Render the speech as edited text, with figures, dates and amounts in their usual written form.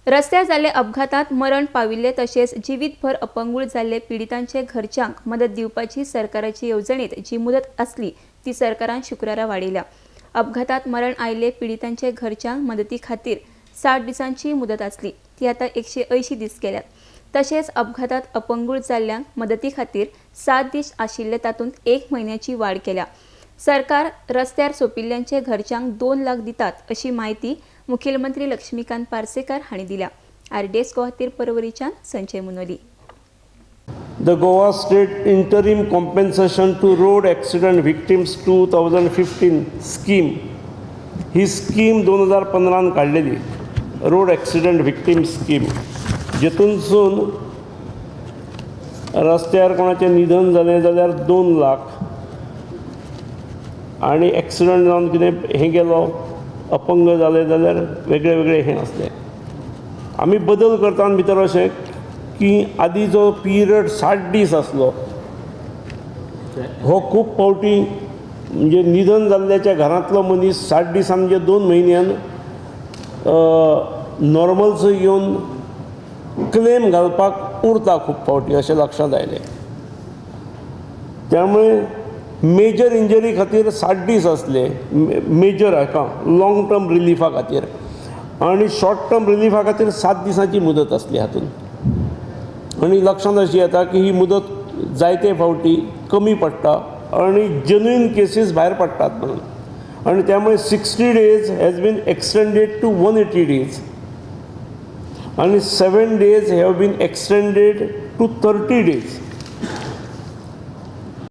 रस्त्यार जाल्ले अपघातांत मरण पाविल्ले तशेंच जिवीतभर अपंगूळ जाल्ले पिडितांचे घरच्यांक मदत दिवपाची सरकाराची येवजणेत जी मुदत आसली ती सरकारान शुक्रारा वाडयल्या. अपघातात मरण आयिल्ले पिडितांचे घरच्यांक मदती खातीर 60 दिसांची मुदत आसली ती आतां 180 दीस केल्यात. तशेंच अपघातात अपंगूळ जाल्ल्यांक मदती खातीर 7 दीस आशिल्ले तातूंत 1 म्हयन्याची वाड केल्या. सरकार रस्त्यार सोंपिल्ल्यांचे घरच्यांक 2 लाख दितात अशी म्हायती मुखेलमंत्री लक्ष्मीकांत पार्सेकर हांणी दिल्या. आरडीएस गोवा खातीर परवरीच्यान Sanjay Munoli. The Goa State Interim Compensation to Road Accident Victims 2015 scheme he scheme 2015 काडलेली रोड एक्सिडंट विक्टीम स्कीम, जेतूनसून रस्त्यार कोणाचें निधन जालें जाल्यार 2 लाख आनी एक्सिडंट जावन कितें हें गेलो अपंग जालें जाल्यार वेगळे वेगळे हें आसलें. आमी बदल करता भितर अशें की आदी जो पिरियड 60 दीस आसलो हो खूब फावटी म्हणजे निधन जाल्ल्याच्या घरांतलो मनीस 60 दिसान म्हणजे 2 म्हयन्यान नॉर्मल्स येवन क्लेम घालपाक उरता खूब फावटी अशें लक्षांत आयलें. त्यामुळे मेजर इंजरी खातीर 60 दीस आसले मेजर हाका लाँग टर्म रिलिफा खातीर आनी शॉर्ट टर्म रिलिफा खातीर 7 दिसांची मुदत आसली हातूंत. आनी लक्षांत अशी येता की ही मुदत जायते फावटी कमी पडटा आनी जेन्युइन केसीस भायर पडटात म्हणून, आनी त्यामुळे 60 days has been extended to 180 days आनी 7 days have been extended to 30 days.